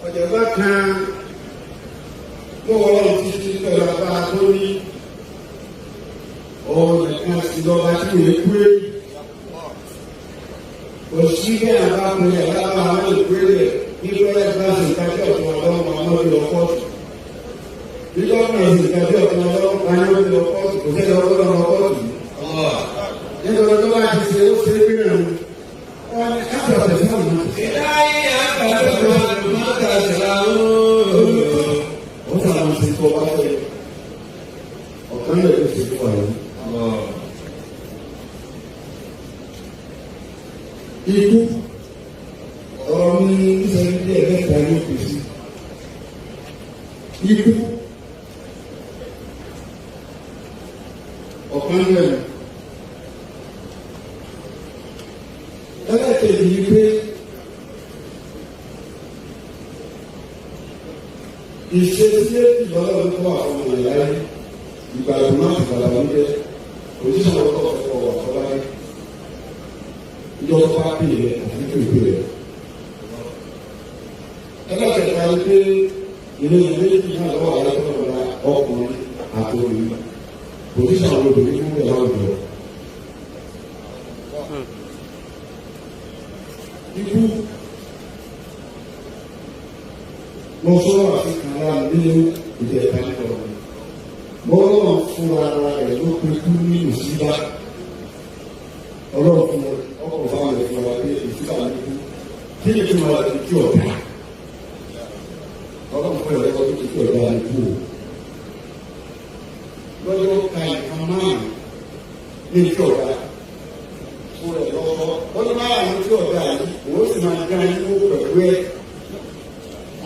Ọ̀jọ̀gbọ́n kan ló wọ́n títí pẹ̀lú agbára tó ní ọ̀rọ̀ nìkan sí lọ́ba tí ò lè kúrè. Kò sí bẹ́ẹ̀ bá pinnu ẹ̀ lábàá àwọn ìpínlẹ̀ ní bẹ́ẹ̀ bá ṣe ìdájọ́ ọ̀tún ọlọ́run àwọn ọmọdé lọ kóòtù. Bí gómìnà ṣe ìdájọ́ ọ̀tún ọlọ́run àwọn ọmọdé lọ kóòtù, kò sẹ́ni ọlọ́run lọ kóòtù. Nítorí tó bá ti ṣe ó ṣe é gbé rẹ̀ wọ́n ní káfíń ọ̀sẹ̀ fún òun. إلهي أنت تفعل ما تشاء. Ó sábà ń ṣe tó bá fẹ́ ọ̀kan lè tó ṣe fún wa yìí. Ikú ọ̀rọ̀ mi níṣẹ́ ní ẹ̀ẹ́dẹ́gbẹ̀ta ní òkè sí. Ikú ọ̀kan lẹ́nu. Ẹlẹ́kẹ̀ẹ́ yìí pé ìṣesí ìlọ́lọ́run tó wà fún ọmọ ìyá yìí ìgbàlù má ti gbàlà ń jẹ òjíṣẹ́ ọkọ̀ ọkọ̀ wà fọlá yìí ìjọ tó bá pè é àti tó ìpè rẹ̀. Ẹlẹ́kẹ̀ẹ́ta ni pé ilé ìwé méjì náà lọ́wọ́ àwọn ẹgbẹ́ ọ̀la ọkùnrin àti obìnrin òjíṣẹ́ àwọn obìnrin fún ìyá òjò. Ikú mo sọ̀rọ̀ àfihàn láàrin nínú ìjẹta nípa ọ̀rọ̀ mo lọ́wọ́ fún ara rẹ̀ ló pe kú ní òsínbà ọlọ́run fún ọkọ̀ fáwọn ẹ̀ fún wa pé òsínbà ní kú kí ni kí wọ́n ti kí ọ̀dà ọlọ́run fún ẹ̀rọ tó ti kí ọ̀dà ní kú o lọ́jọ́ ka ìkan márùn-ún ní kí ọ̀dà fún ẹ̀ lọ́wọ́ ó ní márùn-ún kí ọ̀dà yìí òun sì máa dá inú pẹ̀lú ẹ̀.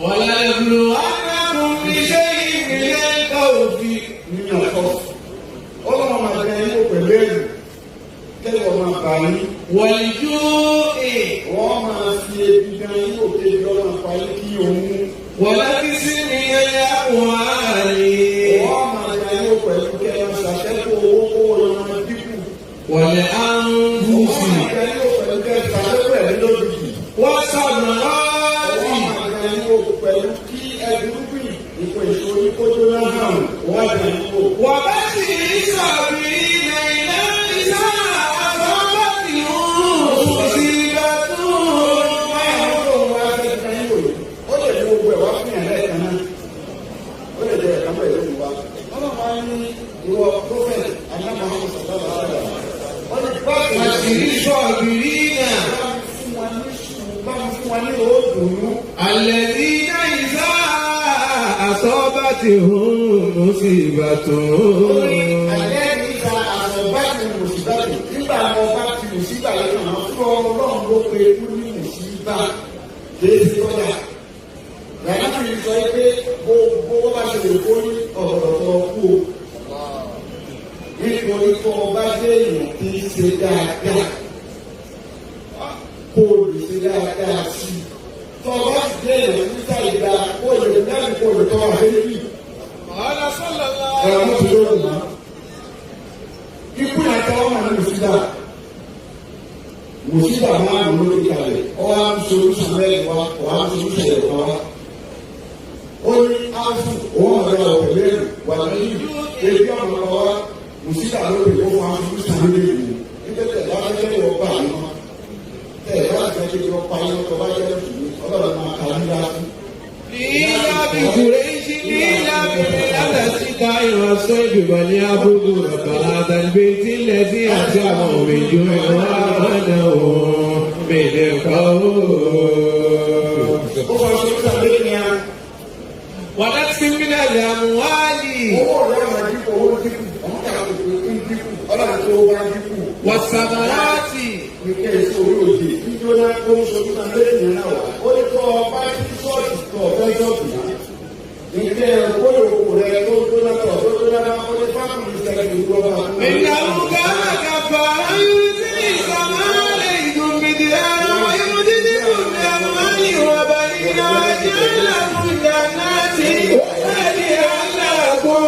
ولنبلونكم بشيء من الخوف. Nínú ọkọ ọlọ́run máa dá inú pẹ̀lú ẹ̀rù kẹ́lẹ́ ọmọ àbáyé. والجوع. Wọ́n máa fi ebi gan yín òkè lọ́nà parí kí òun. ونقص من الأموال. Wọ́n máa dá yín pẹ̀lú kẹ́lẹ́ ṣàṣẹ́kù owó kówó lọ́nà dínkù. والأنفس. Wọ́n máa dá yín pẹ̀lú kẹ́lẹ́ ṣàṣẹ́kù ẹ̀mí lójijì. والثمرات. Wọ́n máa dá yín pẹ̀lú kí ẹdúrúgbìn ìpò èso oníkójó náà hàn wọ́n dá yín wò. وبشر الصابرين إلى إذا أصابتهم مصيبة. Ó lè mú gbogbo ẹ̀ wá fún yàn lẹ́ẹ̀kan náà. Ó lè jẹ́ ẹ̀ka pẹ̀lú ìwà. Ọlọ́run á ní ìwọ prophet alámọ̀ọ́ sọ̀rọ̀ sọ̀rọ̀. Ó ní báyìí وبشر الصابرين bá mi fún wa ní òòdùnú. الذين إذا أصابتهم مصيبة. Àlẹ́ níta àsọ̀báàkì mùsíbàkì nígbà wọn bá ti mùsíbà yìí hàn fún ọlọ́run ló pe ikú ní mùsíbà kìí ṣe kọjá. Yàrá mi sọ pé gbogbo wọn bá ṣe lè kó ní ọ̀rọ̀ kú o. Nítorí tó o bá dé èèyàn tí ń ṣe dáadáa kó o lè ṣe dáadáa sí i. Tó o bá sì dé èèyàn tí ń ṣàìdá kó o lè dáàbò kó o lè tọ́ àfẹ́yìn. قال صلى الله Ẹ̀rọ mọ́tò lórí mọ́. Ikú yẹn tọ́ ọmọ ní mùsíbà. Mùsíbà máa ń lórí kalẹ̀. Ọ wá ń solúsàn mẹ́rin wá, ọ wá ń solúsàn ẹ̀rọ kan wá. Ó ní áfù, òun ọ̀rẹ́ ọ̀pẹ̀ lẹ́rù, wà lẹ́yìn, ebi ọ̀nà kan wá, mùsíbà lórí ó fún wa solúsàn lórí ìlú. Nítorí ẹ̀ bá fẹ́ kí wọ́n bá yín mọ́. Tẹ̀ ẹ̀ bá fẹ́ kí wọ́n pa yín tó bá jẹ́ mùsùlùmí, ọlọ́run máa ka yín láti. لإيلاف قريش إيلاف رحلة الشتاء والصيف فليعبدوا رب هذا البيت الذي أطعمهم من جوع وآمنهم من خوف. Ó fọ solúsàn lórí ni a. ونقص من الأموال. Owó rẹ̀ máa dínkù, owó dínkù, ọ̀hún kà á kò ń dínkù, ọlọ́run tó wá dínkù. والثمرات. Nìkẹ́ èso orí òde, jíjóná ó ń sojú kan lẹ́yìn náà wá. Ó ní kọ́ ọba tí ṣọ́ọ̀ṣì tó ọ̀fẹ́ ṣọ́ọ̀ṣì náà. Nìkẹ́ olóòkú rẹ̀ tó jóná tó tó jóná náà ó ní fáàmù ìṣẹ̀lẹ̀ ìlú ọba. إنه كان غفارا يرسل السماء عليكم مدرارا ويمددكم بأموال وبنين ويجعل لكم جنات ويجعل لكم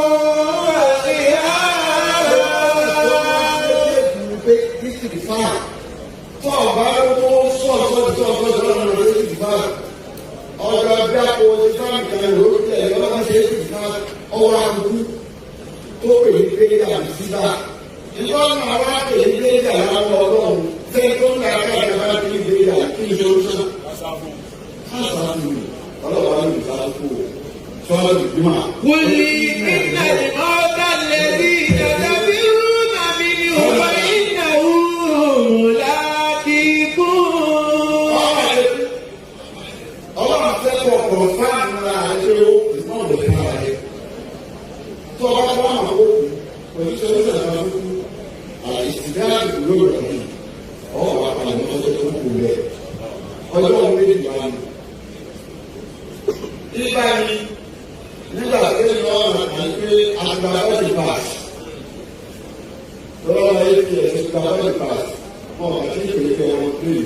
أنهارا. ìsìtìfà tó ọba lówó sọ̀tọ̀ tó ọ̀tọ̀ tó ọ̀nà ṣe ìsìtìfà ọjọ́ dáko ṣe fáàmì kan ló tẹ̀lé ọlọ́mọ ṣe ìsìtìfà ọwọ́ àkókò tó pè ní gbéga síbà ìtọ́nà wa pè ní gbéga láwọn ọlọ́run fẹ́ tó ń ga káàkiri bá ti ní gbéga kí ni solution káàkiri mi ọlọ́wọ́ á lè sá kú o sọ́ọ́ ìgbìmọ̀. قل إن الموت الذي تفرون منه فإنه ملاقيكم. Ọlọ́run fẹ́ kọ̀ kọ̀ fáànù ara rẹ̀ pé ó ìmọ̀ òde fún ara rẹ̀ tó ọba tó wà máa kó kú pẹ̀lú solution náà tó kú àìsídáàbò lórí rẹ̀ ọwọ́ wa palẹ̀ mọ́ ọjọ́ tó kù rẹ̀ ọjọ́ òun méjì wá ní. Ibà ni nígbà tí ó lọ ọ̀nà àti pé àgbà bọ́ọ̀dì pass lọ́wọ́ ayé ti ẹ̀sìn gba bọ́ọ̀dì pass wọn kà sí ìpele pé wọn pè é.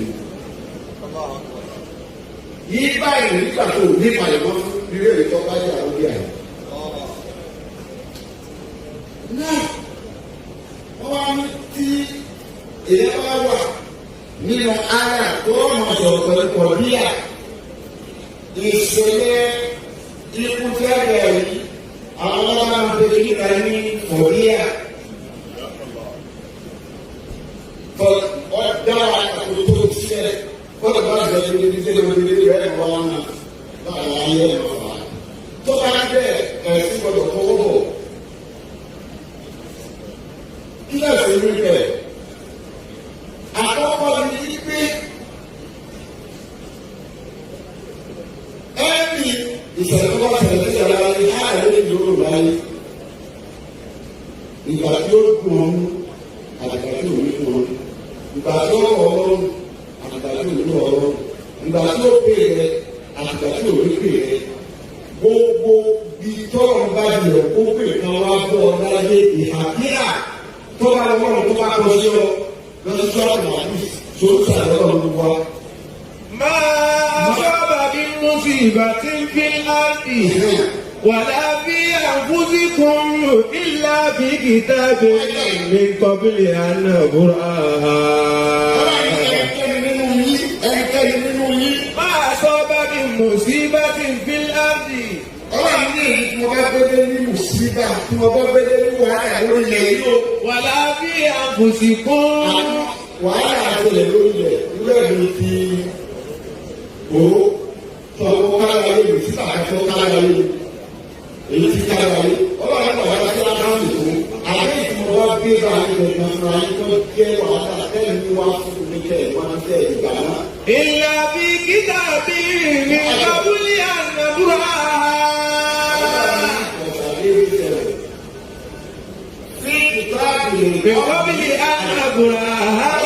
Yí báyìí nígbà tó ní palẹ̀ mọ́ fún ilé ìtọ́ bá jẹ́ àwọn bí àyè. Náà wọ́n wá ní tí èèyàn bá wà nínú ara tó ọmọ sọ̀rọ̀ pẹ̀lú kọ̀bíà ìṣẹ̀lẹ̀ ikú tẹ́lẹ̀ yìí àwọn ọlọ́wọ́ máa ń pe kíkà ní kọ̀bíà ọ̀dà àkókò tó ṣẹlẹ̀ kọ́tà bá ṣẹlẹ̀ ní ibi tẹ́lẹ̀ ní ibi rẹ̀ wọ́n náà báwo ayé ẹ̀ lọ́wọ́ tó bá bẹ́ẹ̀ ẹ̀sìn gbọ́dọ̀ kọ́wọ́ bọ̀ kí lẹ́sìn rí bẹ́ẹ̀ àkọ́kọ́ ni wípé ẹ̀mí ìṣẹ̀lẹ̀ tó bá ṣẹlẹ̀ sí ìyàrá ayé ààrẹ ìlú láyé ìgbà tí ó dùn ọ́n àgbà tí ò ní dùn ọ́n ìgbà tí ó rọ̀ ọ́n àgbà tí ò ní rọ̀ ọ́n ìgbà tí ó pè rẹ àgbà tí ò ní pè rẹ gbogbo bí tọ́lọ̀ ń bá jùlọ kó pè kan wá bọ́ ọ láyé ìhàkíyà tó bá lọ́wọ́ tó bá kọ sí ọ lọ́sí sọ́ọ̀tù àbí sọ́ọ̀tù àlọ́ ló wá. ما أصاب من مصيبة في الأرض ولا في أنفسكم إلا في كتاب من قبل أن نبرأها. Ẹnikẹ́ni nínú yín, ẹnikẹ́ni nínú yín. ما أصاب من مصيبة في الأرض Ọlọ́run ní èyí tí mo bá gbé dé ní mùsíbà tí mo bá gbé dé ní wàhálà lórí ilẹ̀ yìí o. ولا في أنفسكم Wàhálà àtẹlẹ lórí ilẹ̀ irú ẹ̀dùn ti òró tó ọkọ̀ kára lé mùsíbà tó kára lé èyí tí kára lé. Ọlọ́run náà wá sí akáǹtì tó àbẹ́ tí mo bá gbé bá a lè gbọ̀ngàn fúnra yín tó jẹ́ wàhálà tẹ́lẹ̀ ní wá fún mi kẹ́ ẹ̀ wá ń tẹ̀ ìgbà náà. إلا في كتاب من قبل أن نبرأها. من قبل أن نبرأها.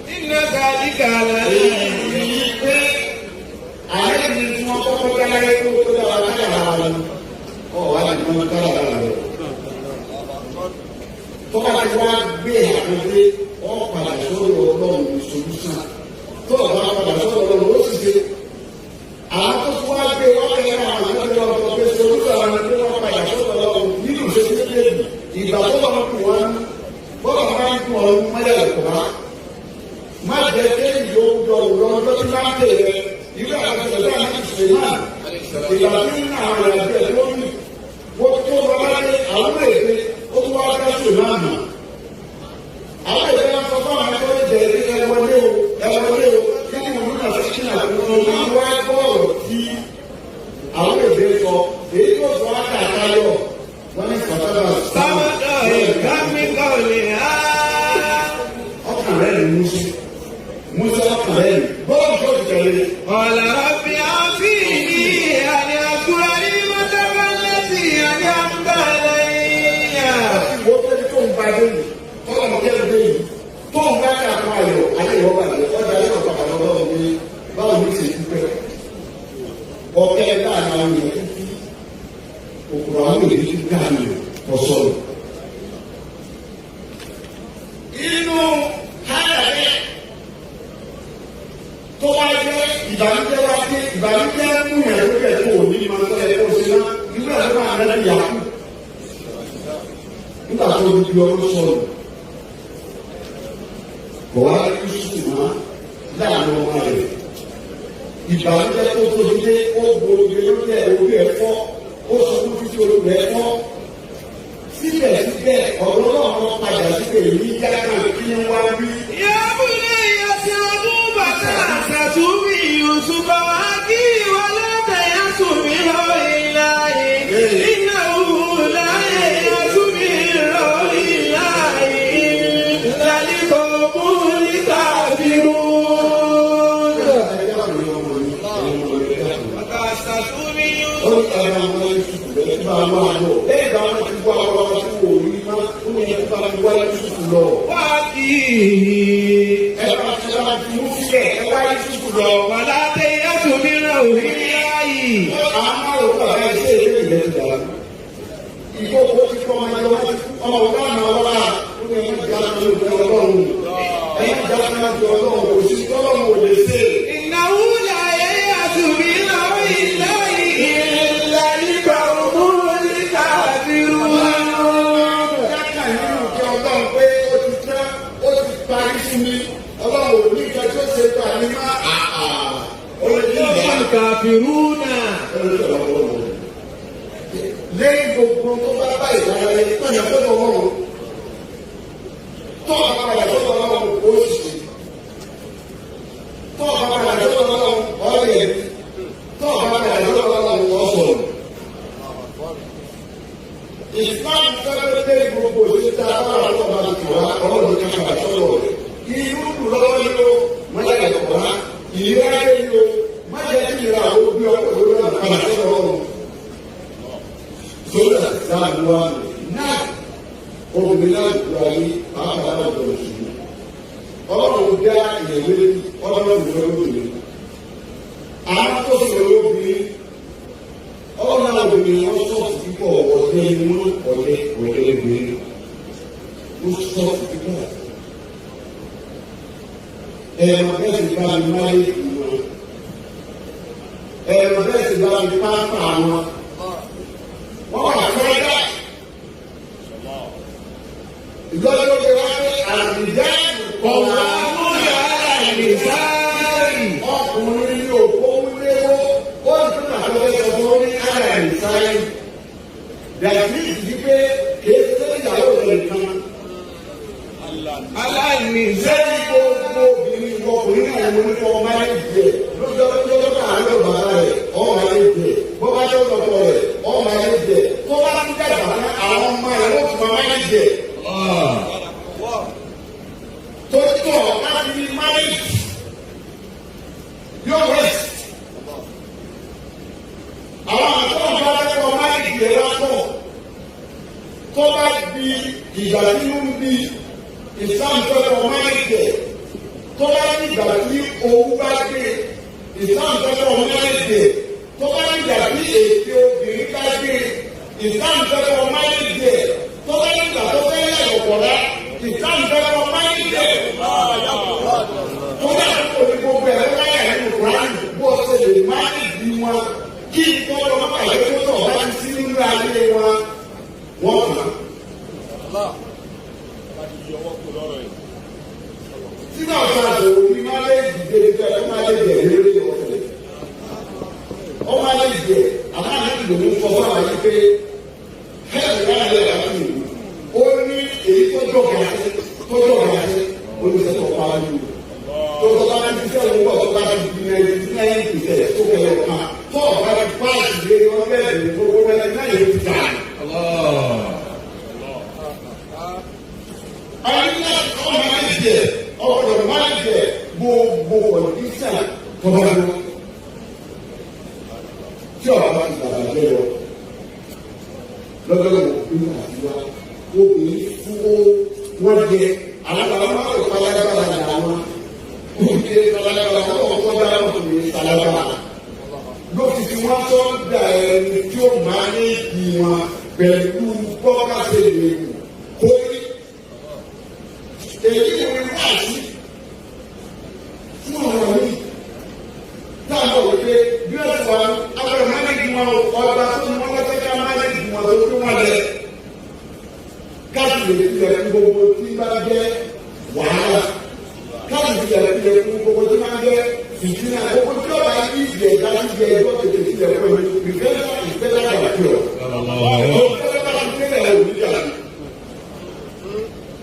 إن ذلك على Tó bá ti wá gbé àkọlé ọ padà sọ́dọ̀ Ọlọ́run ní solution. Tó o bá padà sọ́dọ̀ Ọlọ́run ó sì ṣe. Àwọn tó tún wá gbé wọn kẹ́ ẹ̀ àwọn àgbẹ̀ lọ́wọ́ pé solution àwọn ẹni wọ́n padà sọ́dọ̀ Ọlọ́run nínú ìṣesí méjèèjì. Ìgbà tó bá kù wọn bọ́lá máa ń kún ọ̀run mọ́lẹ̀ ẹ̀kọ́ wá. Má jẹ́ kéyìí ó jọ òwúrọ̀ ọjọ́ tí máa ń tè rẹ̀. Irú àwọn ìṣẹ̀lẹ̀ àti ìṣẹ̀lẹ̀ náà. Ìgbà tí ń àwọn ìrìnàjò ẹ̀ lórí wọ́n tó lọ láyé àwọn èdè ó tún wá dá sí ìlú àná. Àwọn èdè wọn sọ fún àwọn ẹgbẹ́ ìjẹ ìdí ẹwọlé o ẹwọlé o kí ni wọn náà sí àkókò náà wá gbọ́rọ̀ tí àwọn èdè sọ èyí tó sọ àkàtayọ wọn ní sọtọ́lá سمد من قولها. Ọkàn rẹ̀ ní musu musu ọkàn rẹ̀ ní bọ́ọ̀lù tó ti tẹ̀lé. قال رب أوصيني أن أشكر نعمتك التي أنعمت علي. Wọ́n fẹ́ tó ń ba dé yìí tọ́lá mọ̀ kẹ́lẹ́ dé yìí tó ń bá kà fún ayọ̀ ayé ìwọ́ bàjẹ́ ọjà ayé ọ̀pá bàbá ọlọ́run ní báwo ní ṣe dúpẹ́ ọ̀kẹ́ láàrin àwọn èèyàn tó kú òkúrò àwọn èèyàn tó dànù ọ̀sọ̀rọ̀. Inú hàrà rẹ̀ tó bá jẹ́ ìbànújẹ́ wá dé ìbànújẹ́ mú yẹn lórí ẹ̀ tó ní ma tọ́ ẹ kó ṣe náà irú ẹ̀ tó máa rẹ̀ yà kú. bí ọmọ sọ̀rọ̀ kò wá Yusuf mọ́ láàrin ọmọ rẹ̀. Ìbànújẹ́ tó tóbi dé, ó gbòògbé lórí ẹ̀, orí ẹ̀ fọ́, ó sunkún títí olóògbé ẹ̀ fọ́. Síbẹ̀síbẹ̀, ọ̀rọ̀ náà wọ́n padà síbẹ̀ ní jákè kí wọ́n wí. يا بني اذهبوا فتأسسوا بيوسف وأخيه ولا تيأسوا من روح الله إنه لا ييأس من روح الله إلا القوم الكافرون. فتأسسوا Ó بيوسف ní ẹ̀rọ àwọn Yusuf lẹ́yìn bá wà lọ. Lẹ́yìn bá wọn ti wá ọ̀rọ̀ tí wò rí mọ́, ó ní ẹ̀rọ bá ti wá Yusuf lọ. وأخيه Ẹ bá ti wá ti mú sílẹ̀, ẹ wá Yusuf lọ. ولا تيأسوا من روح الله. Àwọn òkú àbá iṣẹ́ ìwé ìlẹ̀ ti dàrú. Ìkókó ti kọ́ ọmọ ẹjọ́ ọmọ ọ̀gá àmà wá, ó ní ẹ̀rọ ìjà máa ń lò ọlọ́run. Ẹ̀rọ ìjà máa ń lò ọlọ́run, kò sí tọ́lọ́run ò lè ṣe. إنه لا ييأس من روح الله إلا القوم الكافرون. Káka nínú ìjọ ọlọ́run pé ó ti tán, ó ti parí fún mi. Ọlọ́run ò ní ìjọ tó ṣe gbà ní má àà. Ó lè ní ìgbà. الكافرون. Lẹ́yìn gbogbo tó bá bá ìdára yẹn tó yẹ kó lọ́wọ́ o. Tó ọba padà tó lọ́wọ́ o, ó sì ṣe. Tó ọba padà tó lọ́wọ́ o, ọ yẹ. Tó ọba padà tó lọ́wọ́ o, ọ sọ̀rọ̀. Islam fẹ́rẹ́ dé gbogbo òṣìṣẹ́ tá a bá wà lọ́wọ́ bá ti wá ọlọ́run ní kápá sọ́dọ̀ rẹ̀. Irú lọ́wọ́ ni ó mọ́jà ìkọ̀rá, ìlera ni ó má jẹ́ kí ìlera àwọn òbí ọkọ̀ lórí ọ̀nà padà sọ́dọ̀ ọ̀run. Sódà sáàlù wa náà, obìnrin náà lù ayé pàápàá lọ́dọ̀ òṣèlú. Ọlọ́run dá ìyẹ̀wé ọlọ́run lọ́dọ̀. Àwọn tó sọ̀rọ̀ obìnrin, ọlọ́run náà obìnrin wọn sọ̀tù púpọ̀, ọ̀dẹ́ ni wọ́n, ọ̀dẹ́ ọ̀dẹ́ obìnrin ó sọ̀tù púpọ̀. Ẹ̀rọ bẹ́ẹ̀ sì bá mi máa lé ìwọ̀n, ẹ̀rọ bẹ́ẹ̀ sì bá mi pápá wọn, wọ́n wà fẹ́ẹ́ ìjọba pé wá pé àrùjá قوامون على النساء. Ọkùnrin ní òkú léwó, ó ní fún àtọ́jọ́ sọ fún ní ara ìsáyé dàbí ìdí pé kìí ṣe ìyàwó rẹ̀ nìkan. على النساء. Lẹ́yìn gbogbo obìnrin, ọkùnrin náà ní oníkọ́ máa ń jẹ lọ́jọ́ lọ́jọ́ náà ló bàbá rẹ̀ ọ̀ máa ń jẹ, bó bá yọ lọ́kọ rẹ̀ ọ̀ máa ń jẹ, tó bá ń dàgbà náà àwọn ọmọ rẹ̀ ó tún máa ń jẹ. Tó tọ̀ láti ní marriage yóò rest. Àwọn àtọ́wọ́n bá lẹ́kọ̀ọ́ marriage rẹ̀ lápọ̀ tó bá di ìgbà tí ó ń bí Islam fẹ́ kọ́ marriage rẹ̀, tó bá di ìgbà tí owó bá gbé Islam fẹ́ kọ́ marriage rẹ̀, tó bá di ìgbà tí ètè obìnrin bá gbé Islam fẹ́ kọ́ marriage rẹ̀, tó bá di ìgbà tó fẹ́ yẹ ọ̀pọ̀lá Islam fẹ́ kọ́ marriage rẹ̀, tó bá kó ní gbogbo ẹ̀ láyà nínú Kúránì bó ṣe lè manage wọn kí ìtọ́jú ọmọ àyè tó tọ̀ bá ti sí nínú ayé wọn wọ́n kàn. Sínú ọ̀sán àti òbí máa lé dìde nígbà tó máa lé jẹ̀ lórí ọ̀sẹ̀. Ọ máa lé jẹ̀ àmọ́ àti ìdòwú sọ fún àwọn yìí pé hẹ́ẹ̀lì yára lè wà ní ìlú. Ó ní èyí tó dọ̀gà sí tó dọ̀gà sí olùsẹ̀tọ̀ pa ní ìlú. Tó tó bá ti sẹ́ òun bọ̀ tó bá ti di 99% tó kẹlẹ̀ kan tó ọ̀bá ti páàsì lé wọn bẹ́ẹ̀ ní gbogbo 99 yóò ti dà. Ayé ọmọ máa ń jẹ ọ̀pọ̀lọpọ̀ máa ń jẹ gbogbo condition tó bá lọ. Tí ọ̀rọ̀ bá ti bàbá jẹ́ lọ, lọ́jọ́ lọ́wọ́ nínú àtiwá, obìnrin fún wọn jẹ àwọn bàbá máa ń palágbára làwọn. Òkè palágbára wọn kọ́ dára wọn kò ní palágbára. Ló fi fi wọ́n tó ń da ẹni tí ó máa ní ìwọ̀n pẹ̀lú bọ́ọ̀ká ṣe lè wù kó rí. Èyí ni wọ́n wá sí fún ọ̀rọ̀ mi táwọn wò pé bí wọ́n ti wà agbára manage wọn, ọba tó ní wọ́n lọ́sẹ̀ ká manage wọn tó tó wọn lẹ̀ káàdì. Káàdì lè tilẹ̀ fún gbogbo tí bá jẹ́ wàhálà. Káàdì tilẹ̀ tilẹ̀ fún gbogbo tí bá jẹ́ fìtínà. Gbogbo tí ọba yìí jẹ ìdájí jẹ ẹjọ́ tètè tilẹ̀ fún mi. Ìfẹ́ ìfẹ́ lágbà tí ọ. Ó fẹ́ bá ti tẹ́lẹ̀ ẹ̀ òní jà.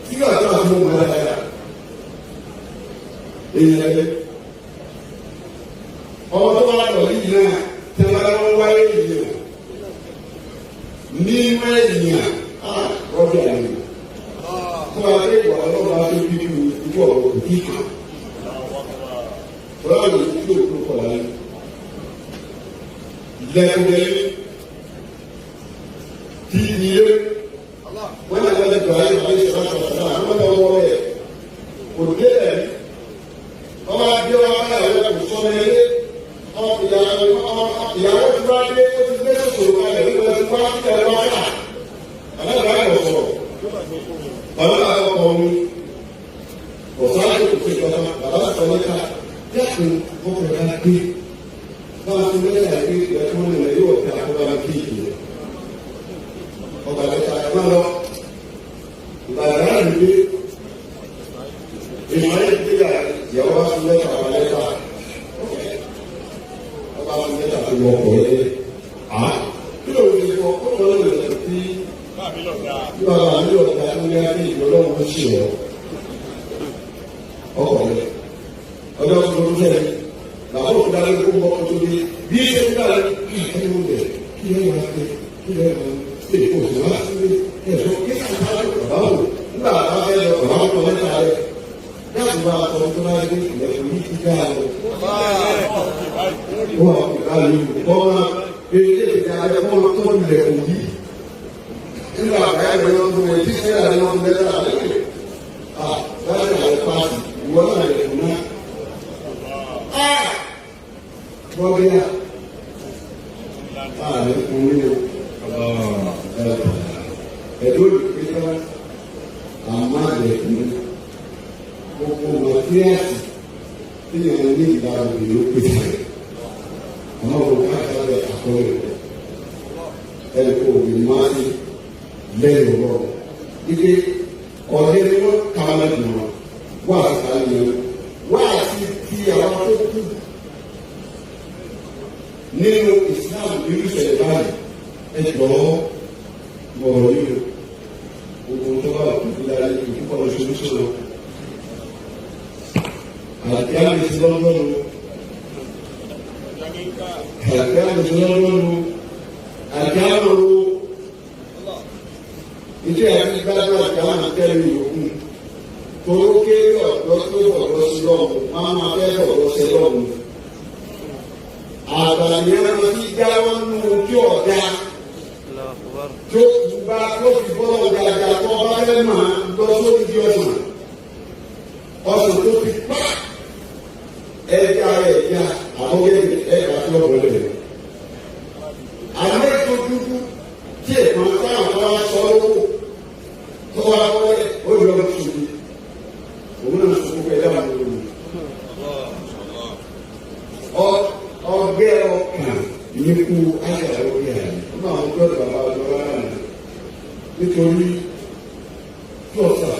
Tí yóò tó àti mọ̀ ẹ́ dáadáa. Èèyàn ẹ̀ ọmọ tó bá lọ yìí náà tí wọ́n bá wáyé yìí nínú ènìyàn rọ́bì àlè tó bá dé ìwà ọlọ́ba tó bí kú ikú ọ̀rọ̀ kò tí kà rọ́bì tí ó kú kọ̀ láyé lẹ́kùnlẹ́yìn tí ilé wọ́n náà wọ́n lè gbà ayé wọ́n lè sọ̀rọ̀ sọ̀rọ̀ àwọn ọmọ ọwọ́ rẹ̀ kò dé ẹ̀rí ọba dé wọn bá yàwó kò sọ ní ilé ìyàwó tí wọ́n dé ó ti gbé sòsòrò kalẹ̀ nígbà tí wọ́n ti tẹ̀lé wọn kà alága yóò sọ̀rọ̀ bàbá bàbá ọkọ mi ọ̀sán àti kò sí ìjọba bàbá sọ nípa dẹ́kun ọkọ̀ rẹ̀ gbé báwa ti mẹ́ta gbé ẹ̀kọ́ rẹ̀ yóò tẹ àkọ́bá mi kí ìjì ọgbà lẹ́ta ẹ̀ má lọ ìbàdàn rẹ̀ gbé ìmọ̀ ẹ̀ gbé ìyàwó bá fi lẹ́ta ọba lẹ́ta ọba fi lẹ́ta tó wọ ọkọ̀ rẹ̀ à kí ló ń sọ ó lọ́ọ́ lè lọ sí bí bàbá mi lọ ta ní adé ìlú ọlọ́run sí ọ ọkọ̀ rẹ̀ ọjọ́ tó ń tẹ̀lé làwọn òkúta ló kó bọ́ tó dé bí ṣe ń gbà kí ẹ ló bẹ̀ kí ẹ wá pé kí ẹ wá ṣe kó sì wá sílé ẹ sọ kí ẹ sọ bàbá wò nígbà bàbá fẹ́ lọ bàbá wò lọ́ta rẹ̀ láti bá a sọ tó bá dé ilẹ̀kùn yìí ti dá lọ. Wọ́n á lè kọ́ máa eré ìdárayá kọ́ máa tọ́ ilẹ̀kùn yìí. Nígbà àgbáyé rẹ̀ lọ́dún fún mi, tí sẹ́yà rẹ̀ lọ́dún lẹ́tà rẹ̀. Láti àwọn pàṣẹ, ìwọ náà lẹ̀kùn náà. Bọ́bí à, ààrẹ fún mi o. Ẹ̀dọ́ ìpínlẹ̀ àmọ́ àlẹ̀kùn gbogbo màtíríàsì tí yẹn ní ìdára òbí ló pèsè rẹ̀ àmọ́ gbogbo àkàrà àkọọ́lẹ̀ rẹ̀ ẹnì kò òbí máa ń lẹ́yìn ọ̀rọ̀ ike ọ̀rẹ́ ni wọ́n kàwé lẹ́nu wọn wá àti kàwé yẹn wá àti ti àwọn tó kú nínú Islam irú ìṣẹ̀lẹ̀ báyìí ẹ jọ̀ọ́ mọ̀rọ̀ yìí o gbogbo tó bá wà kúkú láyé ìkúkọ̀ lọ́sọ̀rọ̀ sọ̀rọ̀ àti àmì lọ́dọ́nu àti àmì lọ́dọ́nu àti àmì ìdí àti gbádùn àti àmì tẹ́lẹ̀ yòókù toró kéré ọ̀dọ́ tó ọ̀dọ́ sí lọ́wọ́ máa ma fẹ́ ọ̀dọ́ sí lọ́wọ́ àgbàyẹ wọn ti jáwọ́ nù ojú ọ̀dà tó kú bá tó fi bọ́ ọ̀dà àjà tó bá fẹ́ máa lọ sórí di ọ̀sán ọsàn tó fi pa ẹja ẹja àbọ̀gẹ́dẹ̀ ẹja tó bọ̀lẹ̀ àmọ́ ètò dúdú tí èèmọ̀ táwọn tó wá sọ lówó tó wá wọlé ó yọ ọ́ sùn òun náà sọ fún ẹja wọn lórí ọgbẹ́ ọkàn nípò ayàwó yà nínú àwọn gbọ́dọ̀ bàbá ọjọ́ rárá nítorí tó ọ̀sà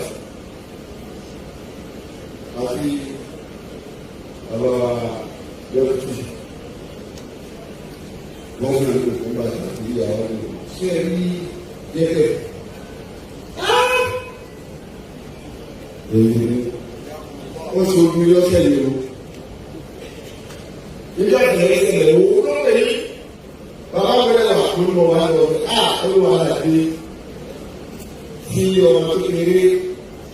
àti bàbá yọtí wọn fún mi kó bá ṣe ìyàwó mi ṣé ẹ rí yẹtẹ èyí ni ó ṣe ojú yọsẹ yìí o nígbà tí ẹ ṣẹlẹ̀ owó ló lè yí bàbá bẹ̀rẹ̀ wà fún mi wà lọ a olúwa àti tí ọmọ kékeré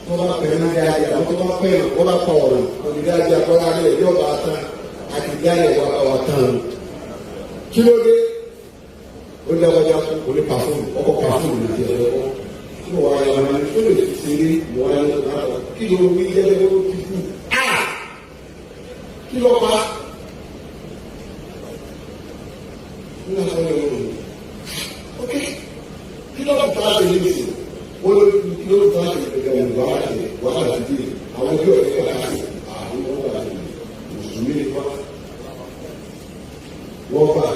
tó bá pẹ̀lú náà dáadáa àwọn tó bá pẹ̀lú wọ́n bá pa ọ̀rọ̀ òní dáadáa kọ́lá rẹ̀ yóò bá tán àti dáadáa wà bá wà tán o. Kí ló dé? Ó dábàjá òní pàfún ọkọ̀ pàfún ní ti ẹ̀rọ kí wọ́n wáyé wọn ní tó lè fi ṣeré wọ́n wáyé wọn náà kí ló wí jẹ́jẹ́ ó ti kú. Kí ló pa? Nígbà tó yẹ wọ́n ok kí ló bá a lè ṣe? Wọ́n ló kí ló bá a lè ṣe wàhálà ṣe wàhálà ti dé àwọn ẹgbẹ́ ọ̀rẹ́ kàkà ṣe àwọn ọmọ wà ní mùsùlùmí ni wọ́n wọ́n bá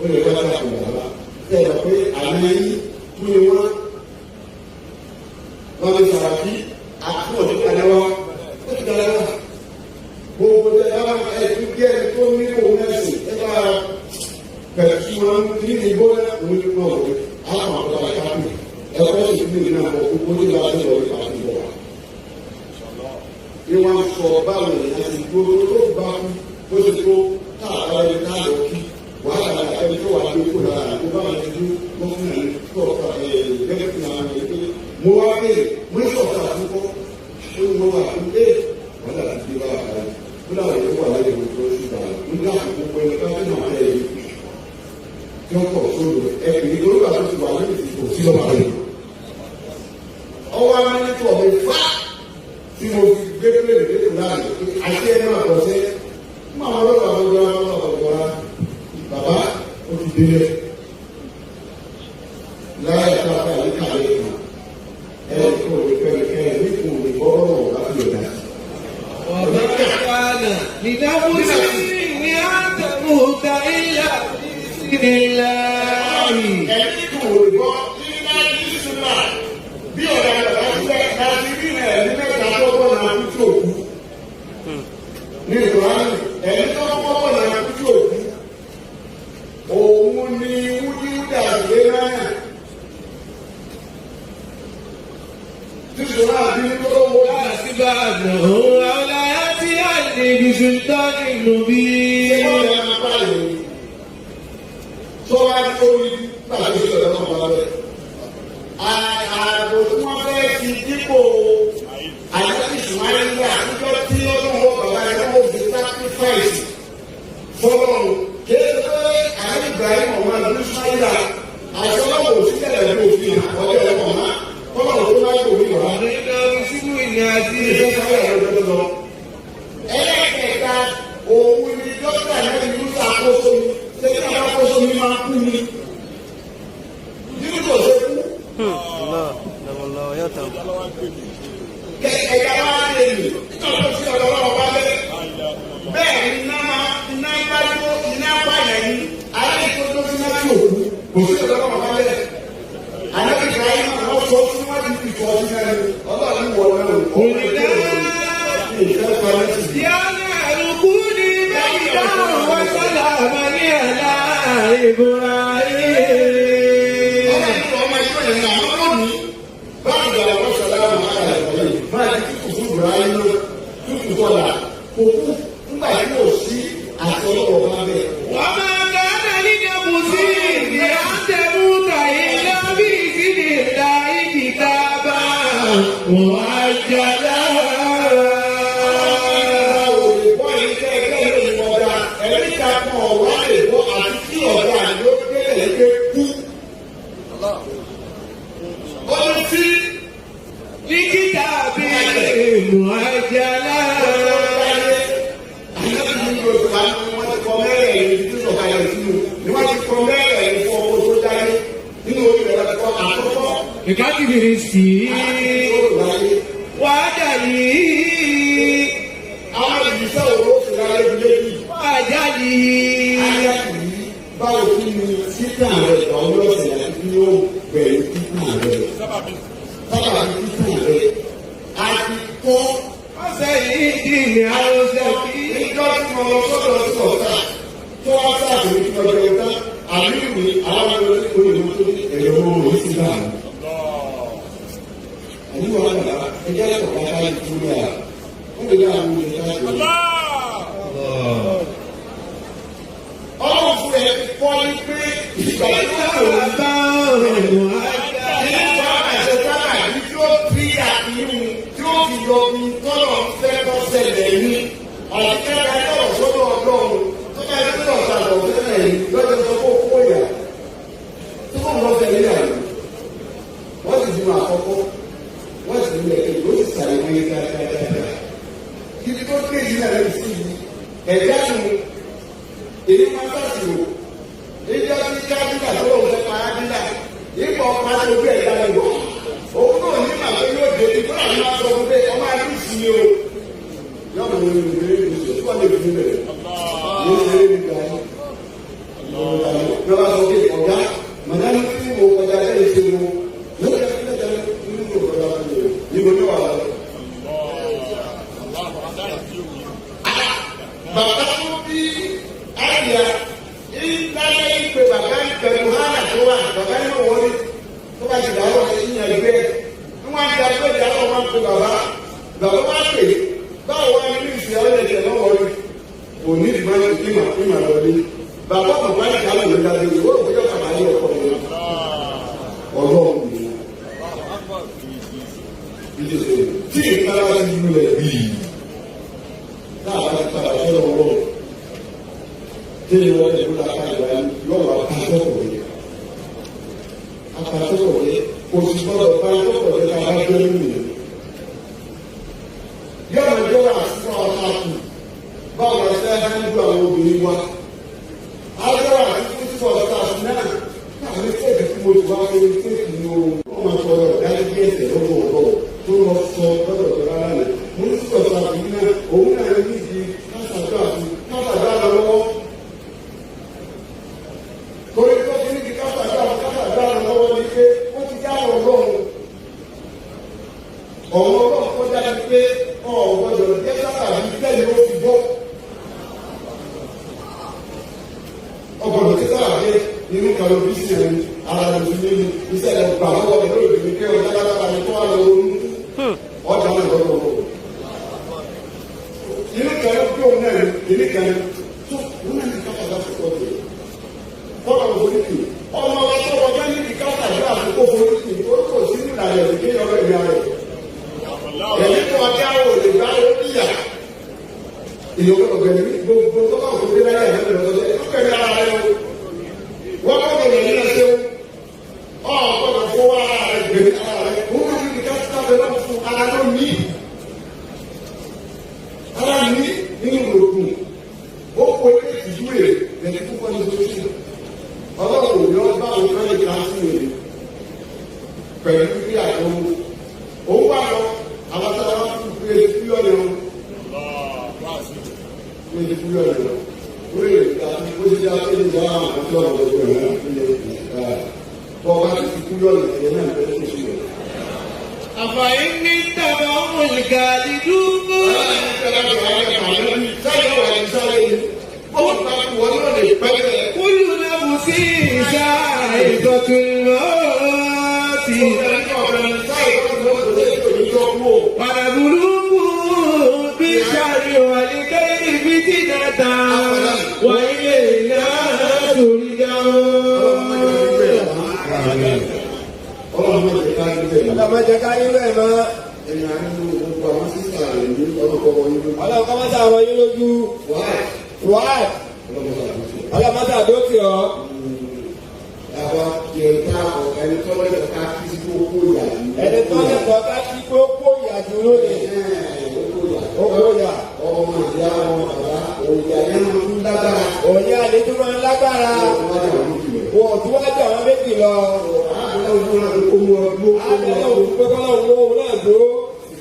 ó lè wá sàkó bàbá ṣe é pé àmì yìí tún ni wọ́n Wọ́n ti Sàràkí àtúwọ̀ tó kalẹ̀ wá. Ó ti kalẹ̀ wá. Gbogbo ẹ bá ẹ ti bí ẹni tó ní òun ẹ̀sìn ẹ bá pẹ̀lú tí wọ́n ní ìbò náà òun ní wọ́n wọlé. Àwọn àkọ́kọ́ àti kápẹ́ ẹ̀kọ́ sì ní ìlú náà bọ̀ gbogbo tí wọ́n ti lọ àti bọ̀ wá. Bí wọ́n sọ báwo èèyàn ti dúró tó bá kú bó ti tó káàkiri ẹni ká lọ kí wàhálà ẹni tó wà lóko lára àti báwọn ti dúró gómìnà ní tọ́ka ẹ̀ẹ́dẹ́gbẹ̀rún àwọn ẹ̀yẹ pé mo wá pé mo ní sọ̀tà àkókò ó ní mo wà fún ẹ wàhálà ti dé bá wà láyé ó láwọn èèyàn wà láyé mo tó sí bàrà nígbà àkókò ẹni ká tó máa tẹ̀ ẹ́ tí wọ́n kọ̀ sódò ẹ pè é lórí àtúntò wà lórí ìsìnkú sí lọ́ba rẹ̀. Ọwọ́ amánítọ̀ mi fá tí mo fi gbé pélé dé láàyè àti ẹ máa bọ̀ sẹ́ mú àwọn ọlọ́pàá àwọn ọlọ́pàá ọlọ́pàá ọlọ́pàá bàbá ó ti délé láyé káfá yìí kàwé kan ẹ kò lè fẹ́ kẹ́ ẹ ní kò lè bọ́ ọ̀rọ̀ wá sí ọ̀dà. وما كان لنفس أن تموت إلا بإذن الله. Ẹni kò lè bọ́ nígbà tí sísúnmà bí ọ̀dà bàbá sílẹ̀ láti rí rẹ̀ ní mẹ́ta tó bọ̀ náà kú tí òkú. Ní ìtọ́lá ẹni tó kọ́ bọ̀ náà kú tí òkú. Òun ni wúdíwúdà lé náà. Sísúnmà bí tó wọ حسب أنه أو لا يأتيني بسلطان مبين. Ààbò tí wọ́n fẹ́ fi dípò àyàfi ìsúnmáyé àtijọ́ tí ọlọ́run bàbá rẹ̀ wọ́n fi sacrifice fọlọ́run kéde pé àyè Ibrahim ọmọ àdúgbò Ismaila àti ọlọ́run ò sí tẹ̀lé ní òfin ọjọ́ ẹ̀kọ́ náà fọlọ́run tó bá yóò wí wá. Ẹlẹ́kẹ̀ẹ́ta òun ni dókítà náà ní Musa kóso mi ṣé kí wọ́n kóso mi máa kú ni. Nínú kò ṣe kú. Ẹ̀yà wá lè lè nígbà tó ṣe ọ̀dọ̀ ọlọ́wọ́ bá lẹ́. Bẹ́ẹ̀ ni iná máa iná bá tó iná bá yẹn ní alẹ́ tó tó sí náà tó kú kò sí ọ̀dọ̀ ọlọ́wọ́ bá lẹ́. Àlẹ́ ìgbà yìí máa wọ́n sọ fún wájú ìfọ̀ sí náà ni ọlọ́run wọ̀ náà ò ìfẹ́ parí sí. يا نار كوني بردا وسلاما على إبراهيم. وما كان لنفس أن تموت إلا بإذن الله كتابا مؤجلا. لكتاب مؤجلا. Ìkátìbìrì sí wàdà yìí Àwọn ìgbésẹ̀ wo ló fi láyé ilé yìí? wàjà yìí. Báwo kí ni títà rẹ̀ ìgbà wo lọ́sẹ̀ àti kí ó bẹ̀rẹ̀ títà rẹ̀? Sábàbí títà rẹ̀. A ti kọ́ Ọ̀sẹ̀ yìí di ní àròsẹ̀ kí. ìjọ tí mo lọ sọ́dọ̀ sí ọ̀tá tó wá sáàbì ní ọjọ́ ìta àbí ìwé àwọn ọmọ olùmọ̀ tó ní ẹ̀rọ ọmọ rẹ̀ sí láàmú. Àyíwá àgbà ẹjẹ́ ẹ̀kọ́ bá ìtura wọ́n lè dá àwọn olùdíje káàkiri. Ọlọ́run fún ẹ kọ́ ní pé ìgbà tó wà lórí Bàbá òun àjà. nípa àṣẹ sábà yìí tí ó fi àfihàn tí ó fi yọ bí tọ́lọ̀ ń fẹ́ bọ́ ṣẹlẹ̀ ní ọ̀kẹ́ra yóò sọ́dọ̀ ọlọ́run tó bá yẹ kí ọ̀sán lọ fẹ́rẹ̀ yìí lọ́jọ́ sọ fún òkú ìyà tó kọ́ lọ́ fẹ́ yíyà yìí wọ́n sì dùn àkọ́kọ́ wọ́n sì dùn ẹ̀kẹ́ ó sì sàlẹ̀ ní dáadáa ibi tó dé yìí náà lẹ́yìn sí yìí ẹ̀dá nu èyí máa ń sàṣìwò ìjọ tí jábílà tó lòun fẹ́ para bílà ipò ọ̀pá tó gbé ẹ̀dá lè wọ̀ òun náà ní màá pé yóò dé ibi tó làwọn máa sọ fún pé ọmọ adé ìsinmi o yóò mọ̀ ní ìlú ìlú ìlú tí wọ́n lè fi bẹ̀rẹ̀ ní ìlú ìlú ìlú lọ́wọ́ sọ pé ọ̀gá màdánù tí mo kọjá lẹ́yìn ṣe mo lórí ẹgbẹ́ tẹ́lẹ̀ nínú ìlú ọ̀gá fún mi. Pẹ̀lú hánà tó wà, bàbá nínú wọlé tó bá ti dàrọ́ ìyẹn gbé. Wọ́n á da pé dàrọ́ wọn kó bàbá. Bàbá wá pè é. Báwo wá nínú ìsìn ọlọ́dẹ̀dẹ̀ lọ́wọ́ rí? Kò ní ìdìbò ìmọ̀ ìmọ̀ lọ́lé. Bàbá bàbá ní kálọ̀ ló dájú ìwé òkúta kàmá yẹ ọkọ mi. Ọlọ́run mi. Tí ìtara ti lulẹ̀ bíi náà bá ti padà sọ́dọ̀ ọlọ́run. Tí ìwọ́n lè lula ká ìgbà yìí yóò wá pàṣẹpọ̀ yẹ. Apàṣẹpọ̀ yẹ kò sì gbọ́dọ̀ pàṣẹpọ̀ yẹ ká bá jẹ́ nínú yẹn. Yóò máa jẹ́ wà fún ọ̀tá kù. Báwo la ṣe ń dún àwọn obìnrin wa? Ajọ́ àti fún ọ̀tá kù náà. Káàmì tẹ́ẹ̀kì tí mo ti wá pé tẹ́ẹ̀kì ni o. Wọ́n máa sọ ọ̀rọ̀ dájú bí ẹsẹ̀ lọ́wọ́ ọ̀rọ̀ tó lọ sọ lọ́dọ̀ tó rárá rẹ̀. Mo ní sọ̀tà àbí náà, òun náà ní ìdí kásàdó àti kásàdó àlọ́ lọ́wọ́. Torí tó fi ní di kásàdó àti kásàdó àlọ́ lọ́wọ́ ni pé ó ti já ọ̀rọ̀ lọ́run. Ọ̀rọ̀ ọlọ́run kọjá ni pé ọ̀ gbọ́dọ̀ jẹ́ sábà bí tẹ́lẹ̀ ó fi bọ́. Ọgbọ̀dọ̀ tí sábà dé inú kan ló bí sí ẹni ara ló fi lé ní iṣẹ́ rẹ̀ gbà lọ́wọ́ rẹ̀ lórí ìdílé pé ọjà lára ni tó wà lọ ronú ọjà náà lọ́dọ̀ ọ̀rọ̀. Inú kan ló bí òun náà ní inú kan ní tó òun náà ní káfà láti kọ́ ọ̀dọ̀ kọ́lọ̀ foríkì ọmọ wa tó wọjá ní ti káfà ní àkókò foríkì ó kò sí ní ìlànà ìdílé ọ̀rọ̀ ìyá rẹ̀. Ẹ̀mí tó wájú àwọn òde gbá ó níyà. Ìyókò ọ̀gbẹ̀ni gbogbo tó bá òkú dé láyé àná lọ́dọ̀ ẹ̀ kẹ́mi ara rẹ̀ o. Wọ́n kọ́ bẹ̀rẹ̀ nínú ẹsẹ̀ o. Ọ̀ gbọ́dọ̀ fowó ara rẹ̀ gbèrè ara rẹ̀. Wọ́n kọ́ ní ká sábẹ́ lọ́wọ́ fún ara ló ní. Ara ní nínú òògùn. Ó kó ilé ìtìjú rẹ̀ lẹ́ni púpọ̀ ní oṣù. Ọlọ́run ò yọ báwo fẹ́ lè ká sí èrè pẹ̀lú bí àjọ òun wà lọ àwọn tó wà fún pé fúyọ́ ni o pé fúyọ́ ni o orí rẹ̀ àti bó ṣe jẹ́ akéde ìjà àwọn àti ọ̀rọ̀ ọ̀rọ̀ rẹ̀ ilẹ̀ bọ́ ọba ti fi fúyọ́ ni ẹ̀yẹ náà bẹ́ẹ̀ tó ṣe rẹ̀. أفإن اتبعهم الخالدون كل نفس ذائقة الموت ونبلوكم بالشر والخير فتنة وإلينا ترجعون. Ọlọ́run má jẹ́ ká rí bẹ́ẹ̀. Ọlọ́mọ jẹ́ ká rí bẹ́ẹ̀ mọ́. Ẹni àánú gbogbo àwọn sísà rẹ̀ ní ọlọ́kọ̀ọ́ yín lójú. Ọlọ́run kọ́ mọ́tà àwọn yín lójú. Wàá Wáì. ọlọ́mọ sàdúrà. Ọlọ́mọ sàdókì ọ́. Àwa kẹta ẹni tó lẹ́tọ̀ọ́ ká kí sí kó kó yà yìí. Ẹni tó lẹ́kọ̀ọ́ ká kí kó kó ìyàjú lónìí. Ó kó yà. Ọmọ ìyá ọmọ bàbá òyà yẹn máa ń lágbára. Òní àlejò máa ń lágbára. Wọ́n ò tún wájú àwọn méjì lọ. Àbúrò òun náà kó mú ọ dúró kó mú Àbẹ̀lẹ̀ ọ òun pé kọ́lọ́ òun òun náà dúró.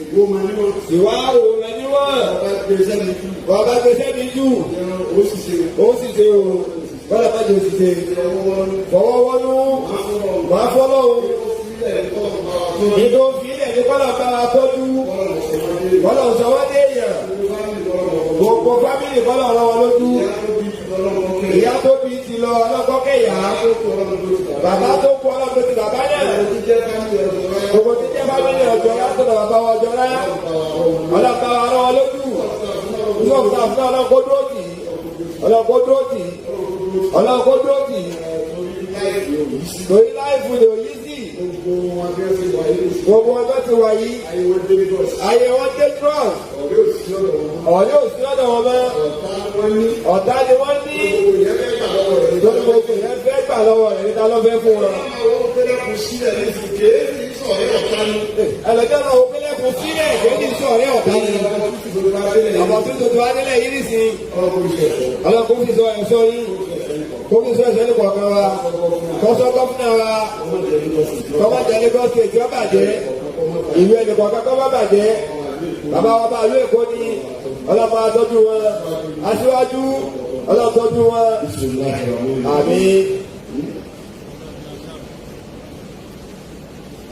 Ìgbó máa níwọ̀n. Ìwà òun rẹ̀ níwọ̀n. Ọba gbé sẹ́ni kú. Wọ́n bá gbé sẹ́ni jù. Ó sì ṣe Ó sì ṣe o. Bọ́lá bá jẹ́ òṣìṣẹ́. Fọwọ́ wọnú. Màá fọ́lọ́ o. Ìdó fi ilẹ̀ ní kọ́lọ̀ bá wa tọ́jú. Kọ́lọ̀ sọ wọ́n dé èèyàn. Gbogbo fámìlì kọ́lọ̀ rán wọn lójú. Ìyá tó bí ti lọ ọlọ́kọ́ kẹ̀yà. Bàbá tó kú ọlọ́kọ́ ti bàbá náà. Gbogbo tí jẹ́ fámìlì ọjọ́ látọ̀dọ̀ bàbá wa ọjọ́ rá. Ọlọ́kọ́ wa rán wọn lójú. Ọlọ́kọ́ fún ọlọ́kọ́ dúró tì í. Ọlọ́kọ́ dúró tì í. Ọlọ́kọ́ dúró tì í. Torí láìfù lè yí sí. Gbogbo ọjọ́ ti wà yìí. Ayé wọn dé trust. Ọ̀rẹ́ ò sí lọ́dọ̀ wọn mọ́. Ọ̀tá ni wọ́n ní. Lórí gbogbo ìyẹn fẹ́ gbà lọ́wọ́ rẹ̀ níta ló fẹ́ fún wọn. Ẹlẹ́jọ́ náà ó kélé kù sílẹ̀ kéde sí ọ̀rẹ́ ọ̀tá ni. Ọ̀pọ̀ tó tuntun wá nílẹ̀ yìí nìsín. Ọlọ́kùn fi sọ ẹ̀ṣọ́ yín. Kó fi sọ ẹ̀ṣọ́ ní kọ̀ọ̀kan wa. Kọ́sọ́ gọ́fúnà wa. Kọ́mọ jẹ́ Lagos State tí ó bàjẹ́. Ìlú ẹnì kọ̀ọ̀kan kọ́ má bàjẹ́. Bàbá wa bá ìlú Èkó ni. Ọlọ́mọ atọ́jú wọn. Aṣíwájú ọlọ́tọ́jú wọn. Àmín.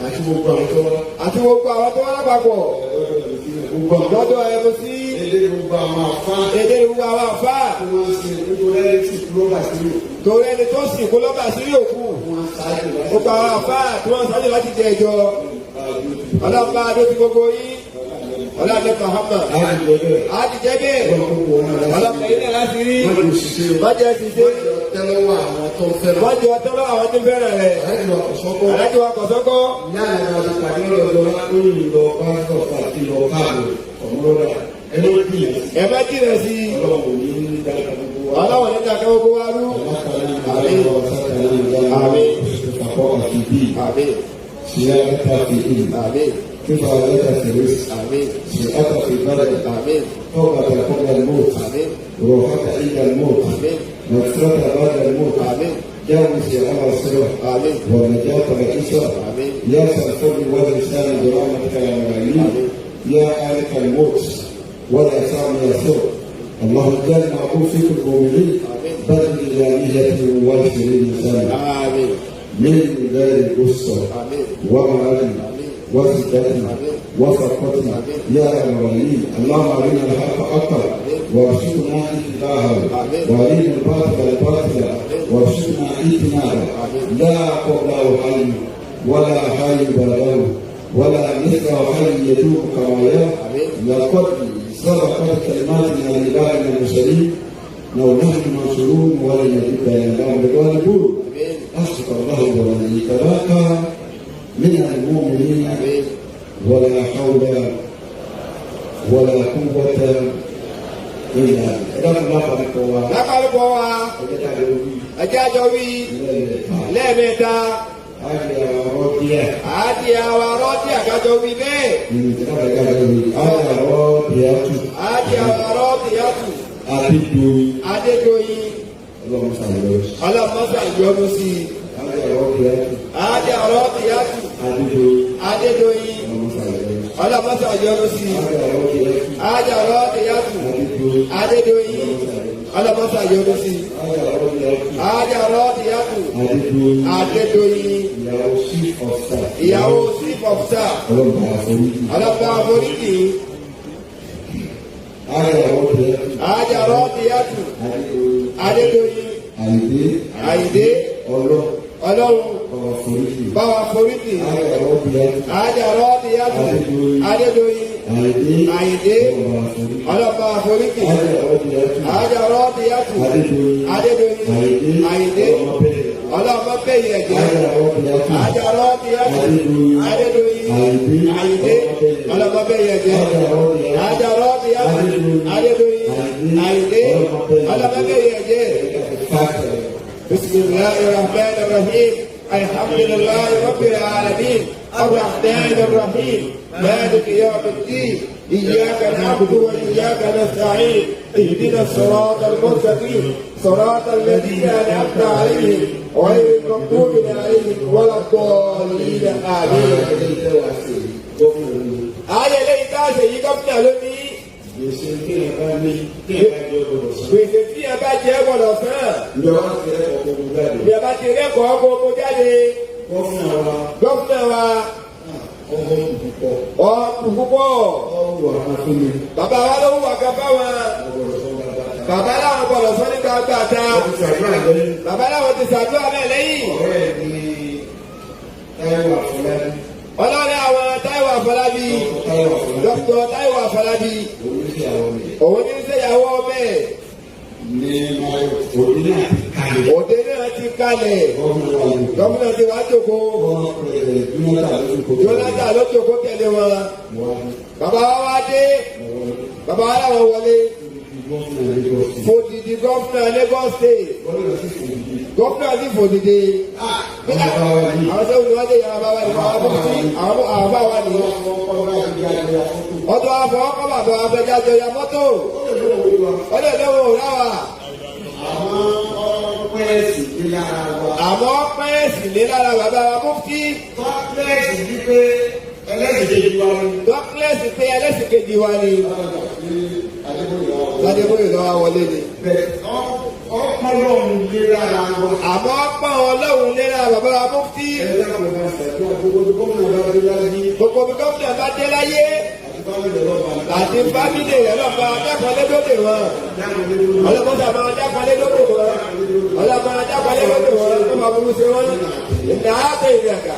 Àti gbogbo àwọn tó wá. Àti gbogbo àwọn tó wá lápapọ̀. Gbogbo àwọn Lọ́dọ̀ ẹnu sí èdè gbogbo àwọn àfáà èdè gbogbo àwọn àfáà. tí wọ́n ń ṣe nítorí ẹni tí kúrò bá sí. Torí ẹni tó sìnkú lọ́ba àṣírí òkú. Wọ́n ṣáájú láti Gbogbo àwọn àfáà tí wọ́n ṣáájú láti jẹ ìjọ. Ọlọ́pàá adó ti gbogbo yín. Ọlọ́pàá Muhammad. Láti jẹ bẹ́ẹ̀. Àdìjẹ́ bẹ́ẹ̀. Ọlọ́run kò wọ́n náà láti Ọlọ́pàá yín náà láti rí. Wọ́n lè ṣiṣẹ́ o. Mọ́jọ ṣiṣẹ́. Tẹ́lọ́wọ́ àwọn tó fẹ́ràn. Mọ́jọ tọ́lọ́ àwọn tó fẹ́ràn rẹ̀. Aláàjì wa Kòsọ́kọ́. Aláàjì wa Kòsọ́kọ́. Ìyá àwọn ọmọ àti pàdé lọ́dọ̀ lórí lọ pásítọ̀ àti lọ káàbọ̀ ọ̀mọ́lọ́dà. Ẹ ló dì í. Ẹ má jìnà sí i. Ọlọ́run ò ní í dáadáa gbogbo wa. Ọlọ́run ní dàkẹ́ gbogbo wa rú. Àmín. Àmín. سيادة في علم Àmín. كفاية في رزق Àmín. صحة في بدن Àmín. توبة قبل الموت Àmín. روحك عند الموت Àmín. مغفرة بعد الموت Àmín. جاوز على الصراط Àmín. والنجاة والعيسى آمين. يا الفضل والإحسان برحمتك يا مغني يا آلك الموت ولا سام يا سر اللهم اجعل معروف فيك المؤمنين آمين. بدل الإلهية والشرير سامي Àmín. من غير غصة Àmín. ومرض وفتنة وفقة يا رب العالمين. اللهم ارنا الحق حقا وارزقنا اتباعه وارنا الباطل باطلا وارزقنا اجتنابه. لا قبله حي ولا حي بعده ولا مثله حي يدوم كما لقد سبقت كلماتنا لعبادنا المرسلين لو نحن منصورون ولن يجد لهم الغالبون. Àmín. حسبك الله ونعم الوكيل من المؤمنين. Àmín. ولا حول ولا قوة إلا بالله. Lápapọ̀ wa, ẹjẹ́ àjọ wí lẹ́ẹ̀mẹ́ta. Àdì àwa rọ́ọ̀dì àgájọ wí bẹ́ẹ̀. Àdì àwa rọ́ọ̀dì yàtù. Adédoyin. Ọlọ́mọ́sà ìyọnu sí i. Àdì àwa rọ́ọ̀dì yàtù. Adédoyin. Ọlọ́mọ́sà ìyọnu sí i. Àdì àwa rọ́ọ̀dì yàtù. Adédoyin. Ọlọ́mọ́sà ìyọnu sí i. Àdì àwa rọ́ọ̀dì yàtù. Adédoyin. Ìyàwó chief of staff. Ìyàwó chief of staff. Ọlọ́run àforíjì. Ọlọ́mọ àforíjì. Ayọ̀ ọ̀bẹ. Àdì àwa rọ́ọ̀dì yàtù. Adédoyin. Àyìndé. Àyìndé. Ọlọ́. Ọlọ́run Ọ̀rọ̀ àforíjì. báwa foríjì. Ayọ̀ ọ̀bẹ. Àdì àwa rọ́ọ̀dì yàtù. Adédoyin. Àyìndé. Àyìndé. Ọ̀rọ̀ àforíjì. Ọlọ́mọ àforíjì. Ayọ̀ ọ̀bẹ. Àdì àwa rọ́ọ̀dì yàtù. Adédoyin. Adédoyin. Àyìndé. Àyìndé. Ọmọ bẹ́ẹ̀. Ọlọ́mọ bẹ́yìn ẹ̀jẹ̀. Ayọ̀ ọ̀bẹ. Àdì àwa rọ́ọ̀dì yàtù. Adédoyin. Adédoyin. Àyìndé. Àyìndé. Ọlọ́mọ bẹ́yìn ẹ̀jẹ̀. Ayọ̀ ọ̀bẹ. Àdì àwa rọ́ọ̀dì yàtù. Adédoyin. Àyìndé. Ọlọ́mọ bẹ́yìn ẹ̀jẹ̀. بسم الله الرحمن الرحيم. الحمد لله رب العالمين الرحمن الرحيم مالك يوم الدين. إياك نعبد وإياك نستعين. اهدنا الصراط المستقيم صراط الذين أنعمت عليهم غير المغضوب عليهم ولا الضالين. آمين. Ayé lẹ́yìn tá a ṣe yí gómìnà lónìí. Gbèsè tí ẹ bá ní tí ẹ bá jẹ gbọ́dọ̀ san. Gbèsè tí ẹ bá jẹ́ gbọ́dọ̀ san. Ìjọba ti rẹ ọkọ̀ gbogbo jáde. Bí ẹ bá ti rẹ́kọ̀ọ́ gbogbo jáde. Gómìnà wa Gómìnà wa ọkọ̀ púpọ̀. ọ̀pù púpọ̀. Ọ̀rọ̀ àwọn fún mi. Bàbá wa ló wà kan fáwọn. Ọ̀gbọ̀dọ̀ sọ gbàgbà. Bàbá làwọn gbọ́dọ̀ sọ ní gbangba ta. Wọ́n ti ṣàdúrà lẹ́yìn. Bàbá làwọn ti ṣàdúrà náà lẹ́yìn. Ọ̀rẹ́ mi Táíwò Àfọlábí. Ọlọ́run àwọn Táíwò Àfọlábí. Táíwò Àfọlábí. Dr. Táíwò Àfọlábí. Òun ní ìyàwó mi. Òun ní sẹ́yàwó ọmọ ẹ̀. Ní Mayo, òní náà ti kalẹ̀. Òde náà ti kalẹ̀. Gómìnà wa yìí. Gómìnà ti wá jókòó. Wọ́n pẹ̀lẹ́ Jonathan ló kó. Jonathan ló jókòó tẹ̀lé wọn. Wọ́n Bàbá wa wá dé. Bàbá wa làwọn wọlé. gómìnà Lagos State. Fòdìdì gómìnà Lagos State. Gómìnà sì fòdìdì. Gómìnà sì fòdìdì. Àwọn bá wa ní. Àwọn sẹ́wọ̀n ni wọ́n dé yàrá bá wa ní. Àwọn bá wa ní. Ọdún àfọ̀ ọkọ̀ bàbá afẹ́jájọ ya mọ́tò. Ó lè lọ́wọ́ òrà wa. Àwọn pẹ́ẹ́sì ní lára wa. Àmọ́ pẹ́ẹ́sì lé lára bàbá wa mufti. Pẹ́ẹ́sì wípé ẹlẹ́sìn kejì wa ni. Dọ́kílẹ̀sì pé ẹlẹ́sìn kejì wa ni. Ládébóyè lọ́wọ́ wọlé ni. Bẹ́ẹ̀ ọpọlọ́run lé lára wa. Àmọ́ pọ́n ọlọ́run lé lára bàbá wa mufti. Ẹ̀dá kò máa ṣàdúrà gbogbo gómìnà bá dé láyé. Gbogbo bí gómìnà bá dé láyé. Àti Fámìlì ọlọ́ba. Àti fámìlì rẹ̀ lọ́ba dákọ̀lé lóde wọn. Ọlọ́mọdé máa dákọ̀lé lóde wọn. Ọlọ́mọ dákọ̀lé lóde wọn. Kó máa burú sí wọn. Ìnà àbẹ̀ ìrìnàkà.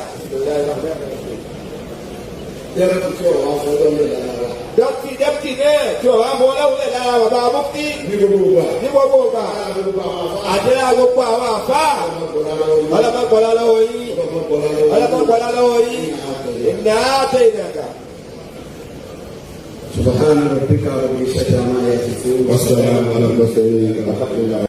Yẹ́rẹ́ tuntun ọ̀rọ̀ wa fọwọ́ lé lára wa. Dọ́kítì dẹ́pítì náà tí ò wá mú ọlọ́wọ́lẹ̀ lára bàbá mufti Ní gbogbo ìgbà. ní gbogbo ìgbà. Gbogbo àwọn afá. Àti lára gbogbo àwọn àfáà. Ọlọ́mọ gbọ́dọ̀ lọ́wọ́ yín. Ọlọ́mọ gbọ́lá lọ́wọ́ yín. Ọlọ́mọ gbọ́dọ̀ lọ́wọ́ yín. Ọlọ́mọ gbọ́lá lọ́wọ́ yín. Ìnà àbẹ̀ ìrìnàkà. سبحان ربك رب العزة عما يصفون والسلام على المرسلين والحمد لله.